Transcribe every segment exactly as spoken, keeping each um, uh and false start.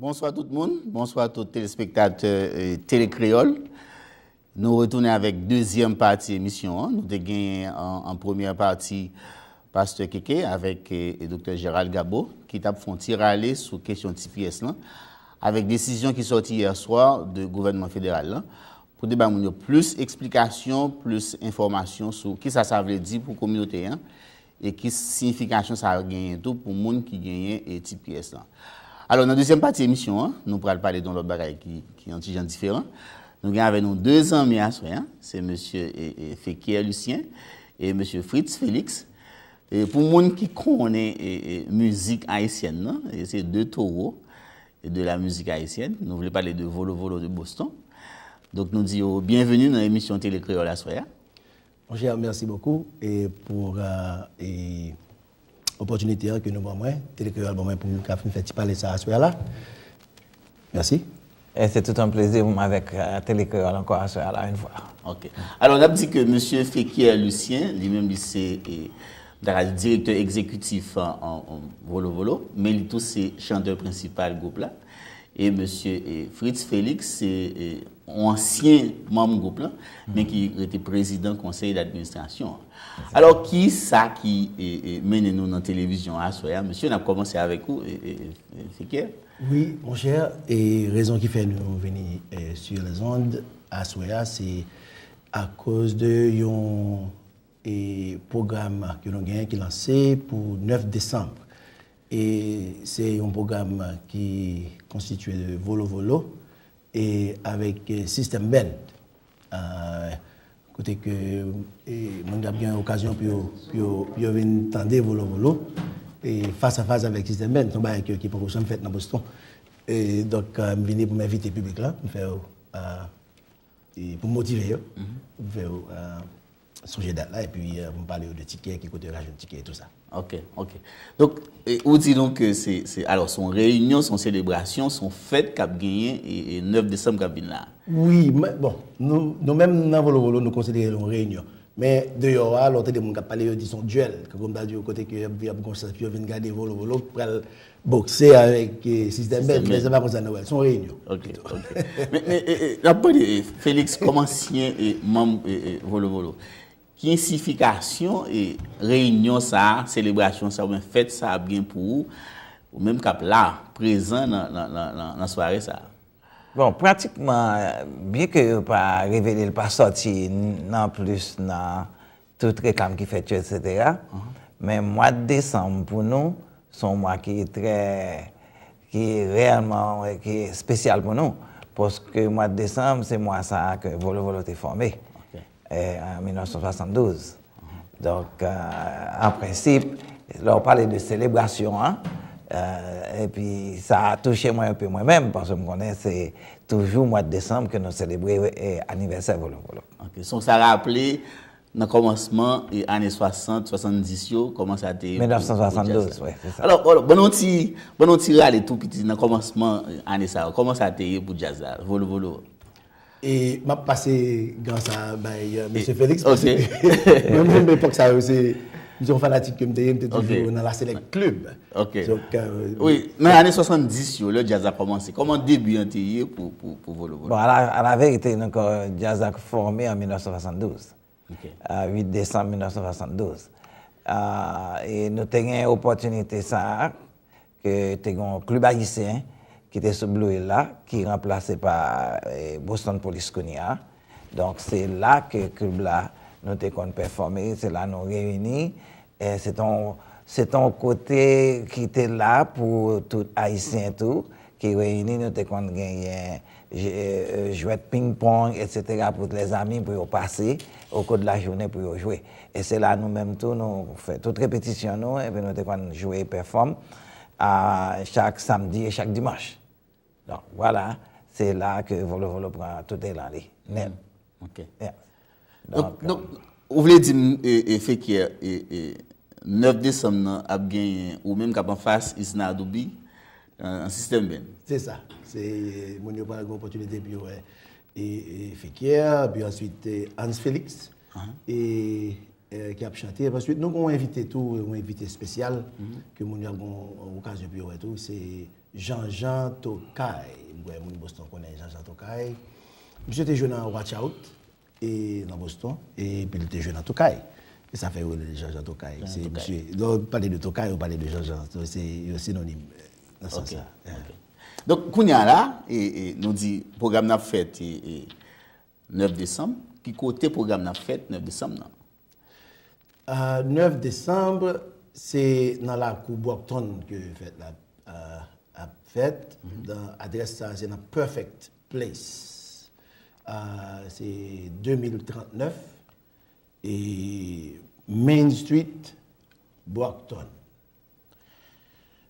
Bonswa tout moun, bonswa tout telespektatè, eh, Tele Kreyòl. Nou retounen avèk dezyèm pati emisyon an. Nou te genyen an, an premyè pati Pastè Keke avèk, eh, Doktè Gérald Gabo ki t ap fè yon ti rale sou kesyon T P S lan, avèk desizyon ki sòti yè swa de gouvènman federal lan pou te bay moun yo plis eksplikasyon, plis enfòmasyon sou kisa sa vle di pou kominote an e ki siyifikasyon sa genyen tou pou moun ki genyen, eh, T P S lan. Alò, nan dezyèm pati emisyon an, nou pral pale de yon lòt bagay ki, ki yon ti jan diferan. Nou gen avèk nou de zanmi aswè a, se mesye, eh, eh, Fequière Lucien e mesye Fritz Félix. E pou moun ki konnen, eh, eh, mizik ayisyèn nan, e se de towo de la mizik ayisyèn. Nou vle pale de Volo Volo de Boston. Donk, nou di yo byenveni nan emisyon Tele Kreyòl aswè a. Monchè, mèsi bokou e pou, euh, e opòtinite an ke nou ban mwen, Tele Kreyòl ban mwen pou m ka vin fè ti pale sa aswè a la. Mèsi. E se tout yon plezi pou m avèk, euh, Tele Kreyòl ankò aswè a la yon fwa. Ok. Alò, n ap di ke mesye Fequière Lucien, li menm, li se, e, m ta ka di direktè egzekitif an, an, an Volo Volo, men li tou se chantè prensipal gwoup la. E mesye, e, Fritz Félix se, e, yon ansyen manm gwoup la, men ki rete prezidan konsèy d'administrasyon an. Alò, ki sa ki, e, e, mennen nou nan televizyon an aswè a? Mesye, n ap kòmanse avèk ou, e, e, e, Fequière. Wi, monchè, e rezon ki fè nou vini, e, sur les ondes aswè a, se akoz de yon, e, pwogram ke nou genyen ki lanse pou nèf desanm. E se yon pwogram ki konstitye de Volo Volo e avèk, e, System Band. Ah, kote ke, e, moun ap gen okazyon pou yo, pou yo, pou yo vin tande Volo Volo, e, fas a fas avèk System Band. Se yon bagay ki, ki poko janm fèt nan Boston. E donk, ah, m vini pou m envite piblik la, pou m fè yo, ah, e pou m motive yo, pou m fè yo, ah, sonje dat la, epi, ah, pou m pale yo de tikè, ki kote yo ka jwenn tikè e tou sa. Ok, ok. Donk, e, ou di donk ke se, se, alò, se yon reyinyon, se yon selebrasyon, se yon fèt k ap genyen, e, e nèf desanm k ap vin la. Wi, men, bon, nou, nou menm nan Volo Volo, nou konsidere l yon reyinyon. Men deyò a, lè w tande moun k ap pale, yo di se yon dyèl. Kankou m ta di w kote ke y ap, y ap gon sans pou yo vin gade Volo Volo, k pral bokse avèk, e, System Band, men se pa konsa nou wè l, se yon reyinyon. Ok, ok. Men, men, e, e, n ap pale, e, Félix, kòm ansyen, e, manm, e, e, Volo Volo. Ki siyifikasyon, e, reyinyon sa a, selebrasyon sa a, oubyen fèt sa a ap gen pou ou, ou menm k ap la, prezan nan, nan, nan, nan, nan sware sa a? Bon, pratikman, byen ke yo pa revele l, pa sòti n-, nan plis nan tout reklam ki fèt yo, etsetera. Men mwa desanm pou nou, se yon mwa ki trè, ki reyèlman, ki espesyal pou nou. Paske mwa desanm, se mwa sa a ke Volo Volo te fòme. Ok. E, an mil nèf san swasanndouz. Donk, euh, an prensip, lè w pale de selebrasyon an, euh, epi sa touche mwen enpe mwen menm, paske m konnen se toujou mwa desanm ke nou selebre, e, anivèsè Volo Volo. Ok, so sa raple nan kòmansman, e, ane swasant, swasanndis yo, kòman sa te ye pou, pou djaz la. Mil nèf san swasanndouz, wi, se sa. Alò, alò, ban nou ti, ban nou ti rale tou piti nan kòmansman, e, ane sa yo, kòman sa te ye pou djaz la, Volo Volo? E m ap pase gan sa a bay, euh, mesye Félix, paske mwen menm epòk sa yo, se, m se yon fanatik ke m te ye, m te toujou nan La Select Club. Ok. Donk, euh, wi, nan ane swasanndis yo, lè djaz la kòmanse, kòman debi an te ye pou, pou, pou Volo Volo? Bon, a la, a la verite, donk, euh, djaz la fòme an mil nèf san swasanndouz. Ok. Euh, uit desanm mil nèf san swasanndouz. Euh, e nou te gen opòtinite sa a, ke te gen yon klib ayisyen ki te sou Blue Hill la, ki ranplase pa, eh, Boston Police kounye a. Donk, se la ke klib la, nou te konn pèfòme, se la nou reyini. E se te yon, se te yon kote ki te la pou tout Ayisyen tou, ki reyini, nou te konn genyen je- euh, jwèt ping-pong, et cetera, pou lèzanmi, pou yo pase, au cours de la journée, pou yo jwe. E se la nou menm tou, nou fè tout repetisyon nou, epi nou te konn jwe pèfòm a chak samdi e chak dimanch. Donk, vwala, se la ke Volo Volo pran tout elan li, nèt. Ok. Yeah. Donk, Donk, donk ou vle di m, e, e, Fekir, e, e, nèf desanm nan ap genyen, ou menm k ap anfas Isna Adoubie, an, an System Band. Se sa. Se moun yo pral gen opòtinite pou yo wè e, e Fekir, epi answit e, Hans Felix, e, e, ki ap chante. Epi answit nou gen yon envite tou, yon envite espesyal ke moun yo ap gen yon okazyon pou yo wè tou. Se Jean Jean Tokay. M kwè moun Boston konnen Jean Jean Tokay. Misye te jwe nan Watch Out e nan Boston, epi li te jwe nan Tokay. E sa fè yo rele Jean Jean Tokay. Se misye, lè w pale de Tokay, ou pale de Jean Jean. Se yo sinonim nan sans sa. Donk, kounye a la, e, e, nou di pwogram nan ap fèt e, e, nèf desanm. Ki kote pwogram nan ap fèt nèf desanm nan? Euh, nèf desanm, se nan lakou Brockton ke fèt la euh, ap fèt. Nan adrès sa, se nan Perfect Place. Euh, se de mil trannèf e Main Street, Brockton.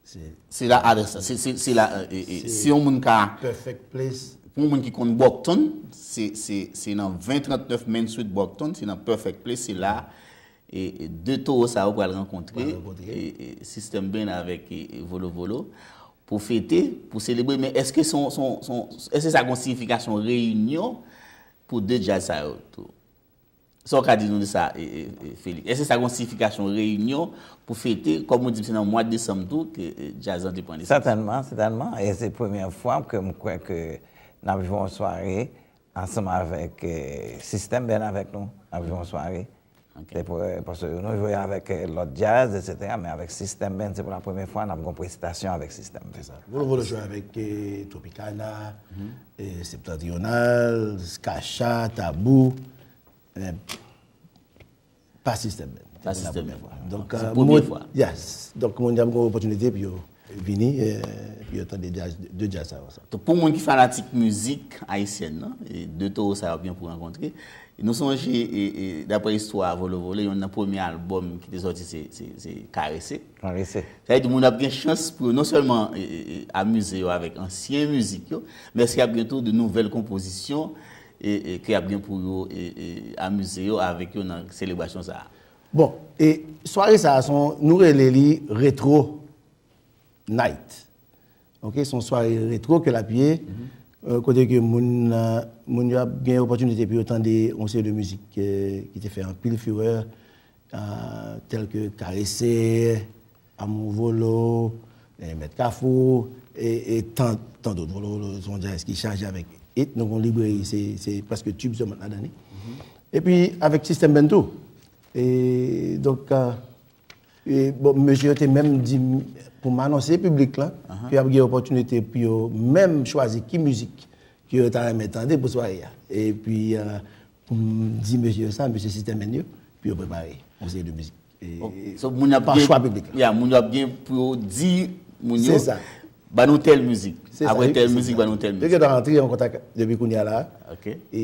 Se Se la adrès la. Se, se, se la, e, e, e, si yon moun ka, Perfect Place. Pou yon moun ki konn Brockton, se, se, se nan ven trannèf Main Street Brockton, se nan Perfect Place, se la e, e de towo sa yo pral rankontre, Pral rankontre. E, e System Band avèk e, e Volo Volo, pou fete, pou selebre. Men èske se yon, se yon, se yon, èske sa gen yon siyifikasyon reyinyon pou de djaz sa yo tou? Sa w ka di nou de sa, e, e, e, Felix? Èske sa gen yon siyifikasyon reyinyon pou fete, kòm ou di, se nan mwa desanm tou ke e, djaz lan te pran nesans? Sètènman, sètènman. E se premye fwa ke m kwè ke n ap jwe yon sware ansanm avèk e, System Band avèk nou. N ap jwe yon sware. Se pou- Paske nou jwe avèk e, lòt djaz, et cetera. Men avèk System Band, se pou la premye fwa n ap gen yon prestasyon avèk System Band. Volo Volo jwe avèk e, Tropicana, e, Septentrional, Skacha, Tabou. E, pa System Band. Pa System Band. Donk, Se euh, premye moun- fwa. Yes. Donk, moun yo ap gen opòtinite pou yo vini, e, pou yo tande djaz, de djaz sa yo ansanm. Donk, pou moun ki fanatik mizik ayisyèn nan, e de towo sa yo ap gen pou rankontre. E nou sonje, e, e, daprè istwa Volo Volo, youn nan premye albòm ki te sòti se, se, se Karese. Karese. Sa vle di moun ap gen chans pou yo non sèlman e, e, e, amize yo avèk ansyen mizik yo, men èske y ap gen tou de nouvèl konpozisyon e, e, ke y ap gen pou yo e, e, amize yo avèk yo nan selebrasyon sa a? Bon, e sware sa a, se yon- nou rele li Retro Night. Ok, se yon sware retro ke l ap ye, euh, kote ke moun, euh, moun yo ap gen opòtinite pou yo tande yon seri de mizik euh, ki te fè anpil furè, euh, tèl ke Karese, Amour Volo, e Mèt Kafou, e, e tan, tan dòt. Volo Volo se yon djaz ki chaje avèk hit, nou gen yon libreri, se, se prèske tube sèlman ladan li. Epi avèk System Band tou. E donk, euh, e, bon, mesye yo te menm di m pou m anonse piblik la ke y ap gen opòtinite pou yo menm chwazi ki mizik ke yo ta renmen tande pou sware a. Epi, euh, pou m di mesye yo sa, mesye System Band yo, pou yo prepare yon seri de mizik. E, So, moun ap pa gen, chwa piblik la. Ya, moun ap gen pou yo di moun yo, Se sa. Ba nou tèl mizik. Se sa, Apre wi, tèl se mizik, sa. Ba nou tèl Yo mizik. gentan rantre an kontak depi kounye a la. Ok. E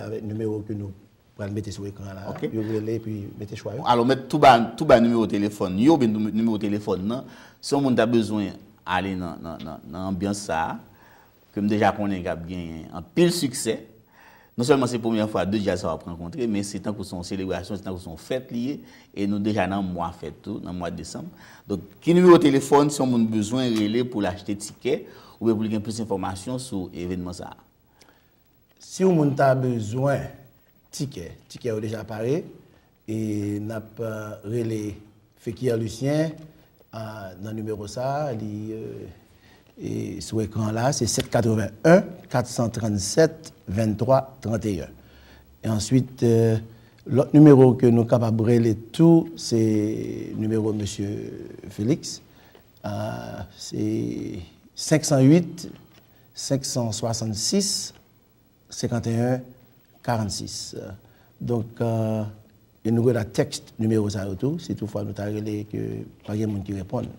avèk nimewo ke nou pral mete sou ekran la, Ok. yo rele epi mete chwa yo. Alò, mèt tou ba, tou ba nimewo telefòn yo, oubyen nimewo telefòn nan. Si yon moun ta bezwen ale nan, nan, nan, nan anbyans sa a, ke m deja konnen k ap genyen anpil siksè. Non sèlman se premyè fwa de djaz sa yo ap rankontre, men se tankou se yon selebrasyon, se tankou se yon fèt li ye, e nou deja nan mwa fèt tou, nan mwa desanm. Donk, ki nimewo telefòn, si yon moun bezwen rele pou l achte tikè, oubyen pou l gen plis enfòmasyon sou evènman sa a? Si yon moun ta bezwen tikè, tikè yo deja pare, e n ap euh, rele Fekir Lucien euh, nan nimewo sa a, li euh, e sou ekran la, se sèt katreven en, kat san trannsèt, venntwa, tranteyen. E answit, euh, lòt nimewo ke nou kapab rele tou, se nimewo mesye Felix, euh, se senk san uit, senk san swasannsis, senkanteyen, karannsis. Donk, euh, e nou rele tèks nimewo sa yo tou, si toutfwa nou ta rele ke pa gen moun ki reponn.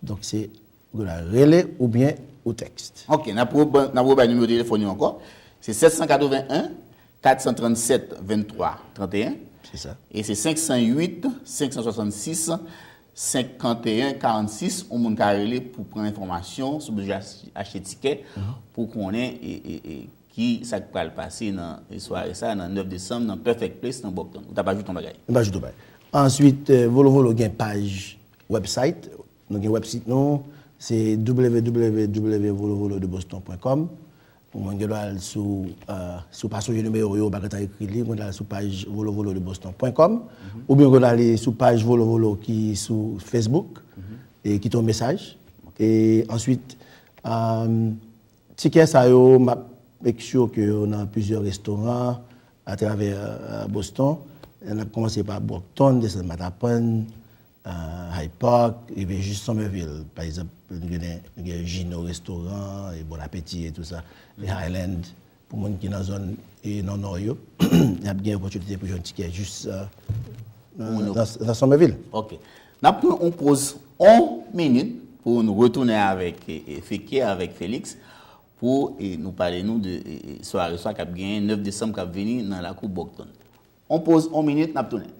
Donk, se Ou ka rele oubyen ou tèks. Ok, n ap re-, n ap rebay nimewo telefòn yo ankò. Se sèt san katreven en, kat san trann sèt, venntwa tranteyen. Se sa. E se senk san uit, senk san swasannsis, senkanteyen karannsis, yon moun ka rele pou pran enfòmasyon si w bezwen ach-, achte tikè, pou konnen e, e, e, ki sa k pral pase nan sware sa nan nèf desanm nan Perfect Place nan Brockton. Ou t ap ajoute yon bagay? M pa ajoute yon bagay. Answit, eh, Volo Volo gen paj website. Nou gen website nou, se w w w volovolo de boston pwen kòm. Ou gen dwa al sou, eh, si w pa sonje nimewo yo, ou pa gentan ekri li, ou gen dwa al sou paj volovolo de boston pwen kòm, oubyen ou gen dwa ale sou paj Volo Volo ki sou Facebook, e kite yon mesaj. E answit, eh, tikè sa yo, m ap make sure ke yo nan plizyè restoran atravè, eh, Boston. N ap kòmanse pa Brockton, desann Mattapan, eh, Hyde Park, rive jis Somerville. Pa egzanp, nou gen, nou gen Gino Restoran, e Bon Apeti e tou sa, e Highland, pou moun ki nan zòn e nan nò yo, y ap gen opòtinite pou jwenn tikè jis, eh, nan, nan, nan Somerville. Ok. N ap pran yon poz yon minit pou nou retounen avèk, e, e, Fekye, avèk Felix, pou, e, nou pale nou de, e, e, sware sa k ap genyen nèf desanm k ap vini nan lakou Brockton. Yon poz yon minit, n ap tounen.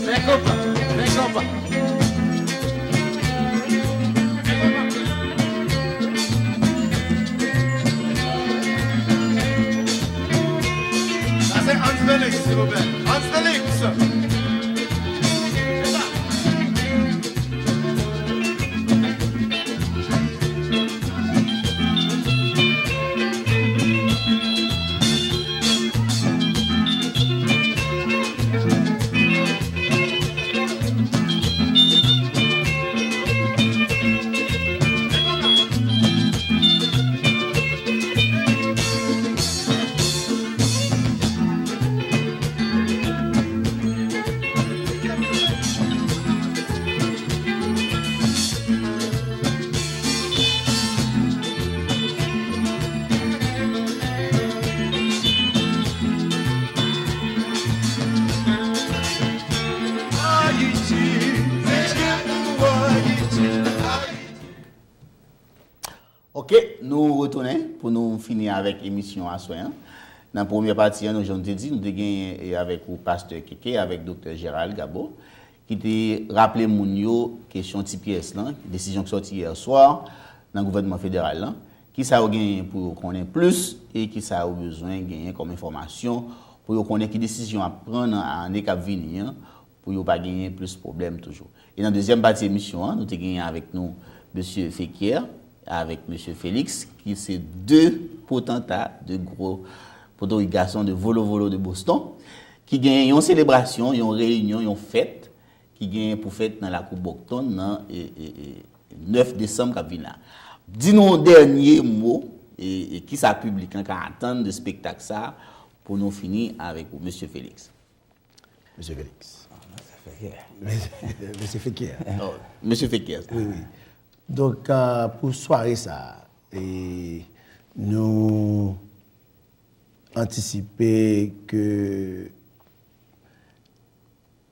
Fè konpa, fè konpa. Sa se Hans Felix, silvouplè. Hans Felix! Se sa. Ok, nou retounen pou nou fini avèk emisyon aswè an. Nan premyè pati an, nou, jan nou te di, nou te genyen, e, avèk ou Pastè Keke, avèk Doktè Gérald Gabo, ki te raple moun yo kesyon T P S lan, desizyon ki sòti yè swa nan gouvènman federal lan. Kisa yo genyen pou yo konnen plis e kisa yo bezwen genyen kòm enfòmasyon pou yo konnen ki desizyon ap pran nan ane k ap vini an, pou yo pa genyen plis pwoblèm toujou. E nan dezyèm pati emisyon an, nou te genyen avèk nou mesye Fequière avèk mesye Félix, ki se de potanta, de gwo potorik gason de Volo Volo de Boston, ki genyen yon selebrasyon, yon reyinyon, yon fèt ki genyen pou fèt nan lakou Brockton nan, e, e, e, nèf desanm k ap vin la. Di nou yon dènye mo, e, e kisa piblik lan ka atann de spektak sa a, pou nou fini avèk ou, mesye Félix. Mesye Félix. Mesye Fequière. Mesye Fequière. Oh, mesye Fequière. Wi, wi. Donk, euh, pou sware sa a, e nou antisipe ke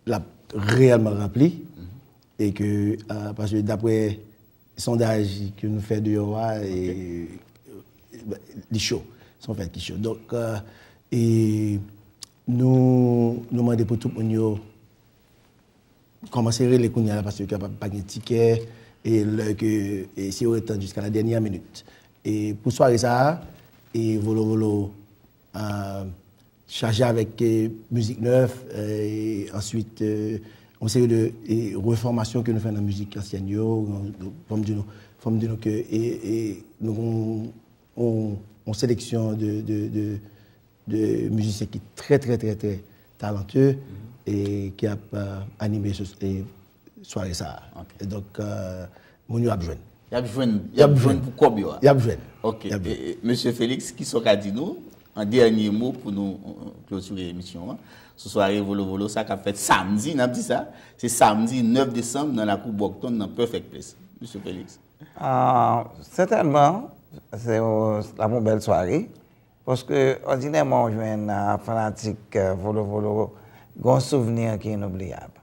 l ap reyèlman ranpli e ke, euh, paske daprè sondaj ke nou fè deyò a, e, li cho. Se yon fèt ki cho. Donk, euh, e nou, nou mande pou tout moun yo kòmanse rele kounye a la, paske kapab pa gen tikè, e lè ke, e si yo ret tann jiska la dènyè minit. E pou sware sa a, e Volo Volo, euh, chaje avèk, e, mizik nèf, e answit, e, yon seri de, e, refòmasyon ke nou fè nan mizik ansyèn yo. Fò m di nou, fò m di nou ke, e, e, nou gon yon, yon seleksyon de, de, de, de mizisyen ki trè, trè, trè, trè talantye e ki ap euh, anime se, e, sware sa a. Ok. E donk, euh, moun yo ap jwenn. Y ap jwenn, y ap jwenn pou kòb yo a. Y ap jwenn. Ok. Y ap jwenn. E, e, Mesye Félix, ki sa w ka di nou an dènye mo pou nou euh, klotire emisyon an sou sware Volo Volo sa k ap fèt samdi, n ap di sa, se samdi nèf desanm nan lakou Brockton nan Perfect Place. Mesye Félix. Ah, sètènman, se la pou bèl sware. Paske òdinèman ou jwenn ah, fanatik euh, Volo Volo gon souvni ki inoubliyab.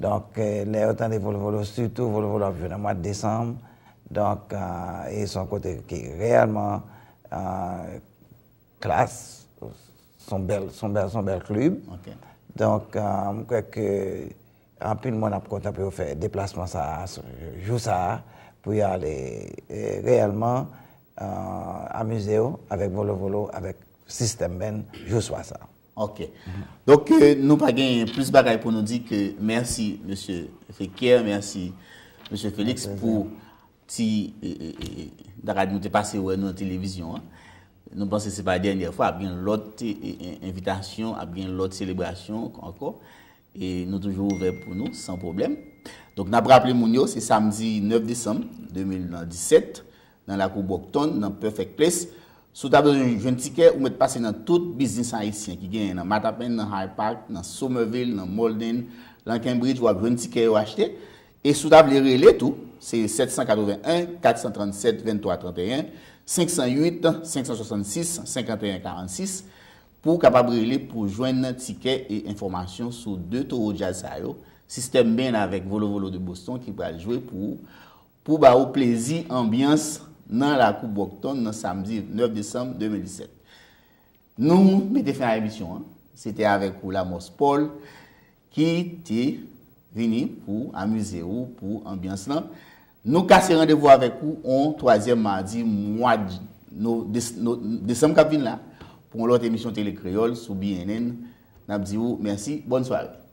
Donk, euh, lè yo tande Volo Volo, sitou Volo Volo ap jwenn nan mwa desanm. Donk, euh, e se yon kote ki reyèlman euh, klas, se yon bèl, se yon bèl, se yon bèl klib. Ok. Donk, euh, m kwè ke anpil moun ap kontan pou yo fè deplasman sa a, jou sa a, pou y ale e, reyèlman euh, amize yo avèk Volo Volo, avèk sistèm band, jou swa sa. Ok. Donk, euh, nou pa gen plis bagay pou nou di ke mèsi, Mesye Feker, mèsi, Mesye Félix, pou ti, e, e, e, dakad nou te pase wè nou nan televizyon an. Nou panse se pa dènyè fwa, ap gen lòt e, e, e, envitasyon, ap gen lòt selebrasyon ankò. E nou toujou ouvè pou nou, san pwoblèm. Donk, n ap raple moun yo, se samdi nèf desanm de mil disèt, nan lakou Brockton, nan Perfect Place. Si w ta bezwen jwenn tikè, ou mèt pase nan tout biznis ayisyen ki genyen nan Matapan, nan Hyde Park, nan Somerville, nan Malden, nan Cambridge, w ap jwenn tikè yo achte. E si w ta vle rele tou, se sèt san katrevenn, kat san trannsèt, venntwa trannteyen, senk san uit, senk san swasannsis, senkanteyen karannsis, pou w kapab rele pou jwenn tikè e enfòmasyon sou de towo djaz sa yo, Sistèm Band avèk Volo Volo de Boston ki pral jwe pou ou, pou ba ou plezi anbyans nan lakou Brockton nan samdi nèf desanm de mil disèt. Nou mete fen a emisyon an. Se te avèk ou Lamos Paul ki te vini pou amize ou pou anbyans lan. Nou kase randevou avèk ou on twazyèm madi mwa d- no- des- no- desanm k ap vin la pou yon lòt emisyon Tele Kreyòl sou B N N. N ap di ou mèsi, bòn sware.